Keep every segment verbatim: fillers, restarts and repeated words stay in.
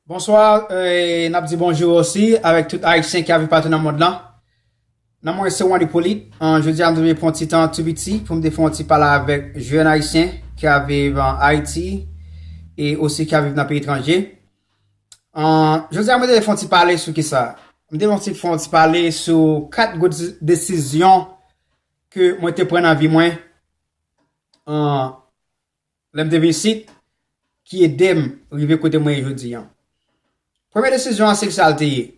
Bonswa, e n ap di bonjou osi avèk tout Ayisyen ki ap viv patou nan mond lan. Non mwen se Wandy Polit. An, jodi a m te vle pran ti tan tou piti pou m te fè yon ti pale avèk jèn Ayisyen ki ap viv an Ayiti e osi ki ap viv nan peyi etranje. An, jodi a mwen te vle fè yon ti pale sou kisa? M te vle fè yon ti, fè yon ti pale sou kat gwo desizyon ke mwen te pran nan vi mwen. An, lè m te vin isit, ki ede m rive kote mwen ye jodi an. Premye desizyon an se sa l te ye.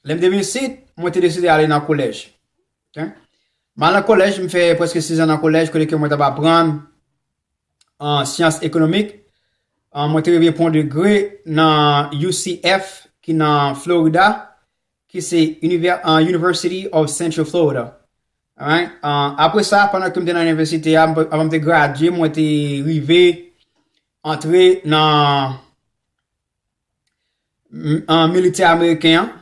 Lè m te vin isit, mwen te deside ale nan kolèj. Ok? M al nan kolèj, m fè prèske sizan nan kolèj, kote ke mwen t ap aprann an syans ekonomik. An, mwen te rive pran degre nan U C F, ki nan Florida, ki se Univè-, an, University of Central Florida. Alright? An, apre sa, pandan ke m te nan inivèsite a, m, avan m te gradye, mwen te rive antre nan m, an, militè ameriken an,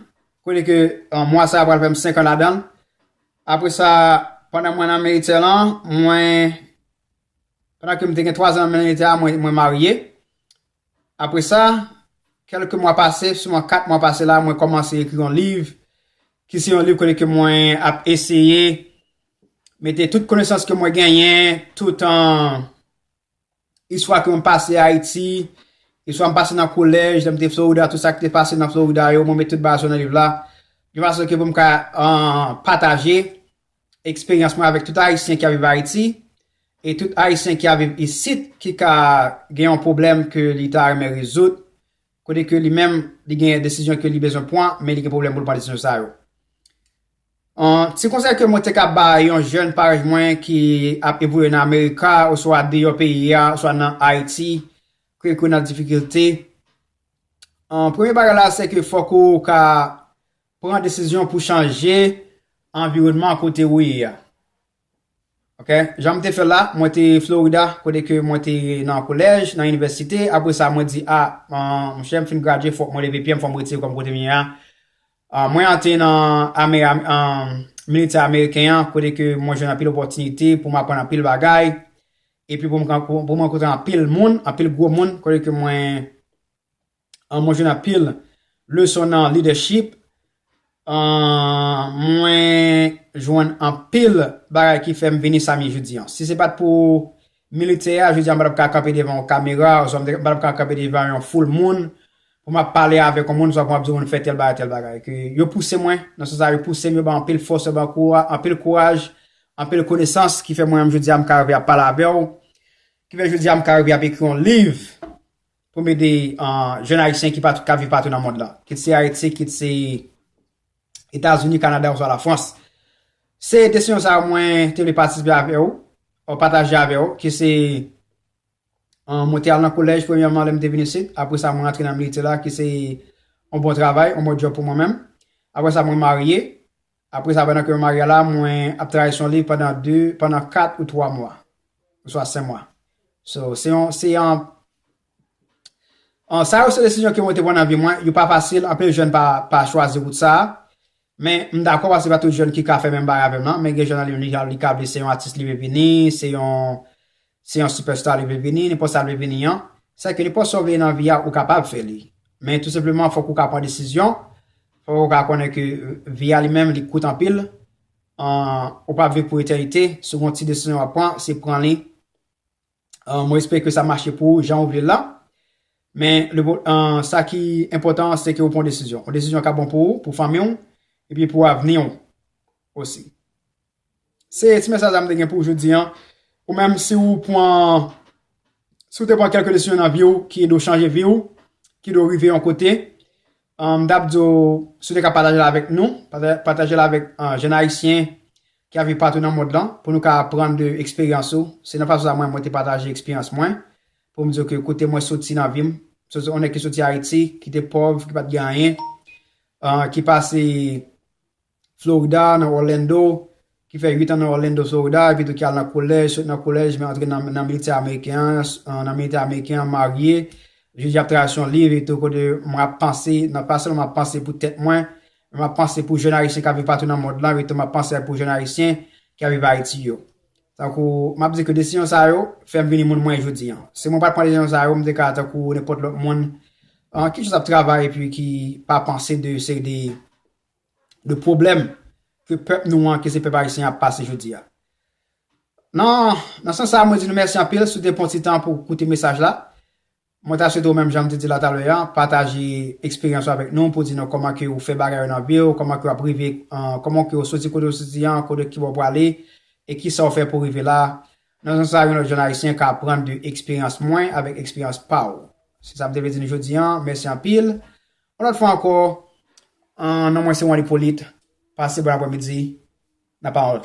kote ke, an, mwa sa a pral fè m senk an ladan l. Apre sa, pandan mwen nan militè lan, mwen, pandan ke m te gen twa zan nan militè a, mwen, mwen marye. Apre sa, kèlke mwa pase, souvan kat mwa pase la, mwen kòmanse ekri yon liv, ki se yon liv kote ke mwen ap eseye mete tout konesans ke mwen genyen, tout, an, istwa ke mwen pase Ayiti, istwa m pase nan kolèj, lè m te Florida, tout sa ki te pase nan Florida yo, mwen met tout bagay sa yo nan liv la, yon fason ke pou m ka, an, pataje eksperyans mwen avèk tout Ayisyen ki ap viv Ayiti, e tout Ayisyen ki ap viv isit ki ka gen yon pwoblèm ke li ta renmen rezoud, kote ke li menm, li gen desizyon ke li bezwen pran, men li gen pwoblèm pou l pran desizyon sa yo. An, ti konsèy ke mwen te ka ba yon jèn parèy mwen ki ap evolye nan Amerika, oswa deyò peyi a, oswa nan Ayiti, ke, ke nan difikilte. An, premye bagay la, se ke fòk ou ka pran desizyon pou chanje anviwònman kote ou ye a. Ok? Jan m te fè la, mwen te Florida, kote ke mwen te nan kolèj, nan inivèsite. Apre sa, mwen di, a, an, monchè, m fin gradye, fòk mwen leve pye m, fòk mwen retire kò m kote m ye a. An, mwen antre nan ame, an, militè ameriken an, kote ke mwen jwenn anpil opòtinite pou m aprann anpil bagay, epi pou m, pou, pou m rankontre anpil moun, anpil gwo moun, kote ke mwen, an, mwen jwenn anpil leson nan leadership. An, mwen jwenn anpil bagay ki fè m vini sa m ye jodi an. Si se pa t pou militè a, jodi an m pa t ap ka kanpe devan yon kamera, oswa m pa t ap ka kanpe devan yon foul moun, pou m ap pale avèk yon moun, oswa pou m ap di yon moun fè tèl bagay, tèl bagay. Ke yo pouse mwen, nan sans sa, yo pouse m, yo ban m anpil fòs, yo ban m koura-, anpil kouraj, anpil konesans, ki fè mwen menm jodi a m ka rive ap pale avè w, ki fè jodi a m ka rive ap ekri yon liv pou m ede, an, jèn Ayisyen ki pa, k ap viv patou nan mond lan. Kit se Ayiti, kit se Etazini, Kanada oswa Lafrans. Se desizyon sa a mwen te vle patisipe avè w, pataje avè w, ki se, an, mwen te al nan kolèj premyèman lè m te vin isit. Apre sa, mwen antre nan militè la, ki se yon bon travay, yon bon djòb pou mwen menm. Apre sa, mwen marye. Apre sa, pandan ke mwen marye a la, mwen ap travay sou yon liv pandan de, pandan kat ou twa mwa, oswa senk mwa. So, se yon, se yon, an, sa yo se desizyon ke mwen te pran nan vi mwen. Yo pa fasil, anpil jèn pa, pa chwazi wout sa a. Men, m dakò paske pa tout jèn ki ka fè menm bagay avè m nan. Men gen jèn nan li, li, li ka vle se yon atis li vle vini, se yon, se yon sipèsta li vle vini, nenpòt sa li vle vini an. Sèke nenpòt sa w vle nan vi a, ou kapab fè li. Men tou senpleman, fòk ou ka pran desizyon. Fòk ou ka konnen ke, e, vi a li menm, li kout anpil. An, ou p ap viv pou etènite. Si w gen yon ti desizyon w ap pran, se pran li. An, mwen espere ke sa mache pou ou, jan ou vle l la. Men, le, an, sa ki enpòtan an, se ke ou pran yon desizyon. Yon desizyon k ap bon pou ou, pou fanmi w, epi pou avni w osi. Se ti mesaj sa m te gen pou ou jodi an. Ou menm, si ou pran, si ou te pran kèlke desizyon nan vi w, ki ede w chanje vi w, ki ede w rive yon kote, an, m t ap di w, si w te ka pataje l avèk nou, pata-, pataje l avèk, an, jèn Ayisyen ki ap viv patou nan mond lan, pou nou ka aprann de eksperyans ou. Se nan fason sa mwen, mwen te pataje eksperyans mwen, pou m di w ke kote mwen soti nan vi m, soti, yon nèg ki soti Ayiti, ki te pòv, ki pa t gen anyen, an, ki pase Florida, nan Orlando, ki fè uit an nan Orlando, Florida, epi tou ki al nan kolèj, sot nan kolèj, men antre nan, nan militè ameriken an, s-, nan militè ameriken an, marye, jodi ap travay sou yon liv, epi tou kote mwen ap panse, nan pa sèlman m ap panse pou tèt mwen, men m ap panse pou jèn Ayisyen k ap viv patou nan mond lan, epi tou m ap panse pou jèn Ayisyen k ap viv Ayiti yo. Tankou, m ap di ke desizyon sa yo fè m vini moun mwen ye jodi an. Si mwen pa t pran desizyon sa yo, m te ka tankou nenpòt lòt moun, ki jis ap travay epi ki pa panse de seri de, de pwoblèm ke pèp nou an, ke se pèp ayisyen ap pase jodi a. Nan, nan sans sa, mwen di nou mèsi anpil si w te pran ti tan pou koute mesaj la. Mwen ta swete w menm jan m te di la talè a, pataje eksperyans ou avèk nou pou di nou kòman ke ou fè bagay yo nan vi w, kòman ke w ap rive, kòman ke w soti kote w soti an, kote ki bò w prale, e kisa w fè pou w rive la. Nan sans sa, yon lòt jèn ayisyen ka aprann de eksperyans mwen avèk eksperyans pa w. Se sa m te vle di nou jodi a. Mèsi anpil. Yon lòt fwa ankò, non mwen se Wann Hyppolite. Pase bòn aprèmidi. N ap pale yon lòt lè.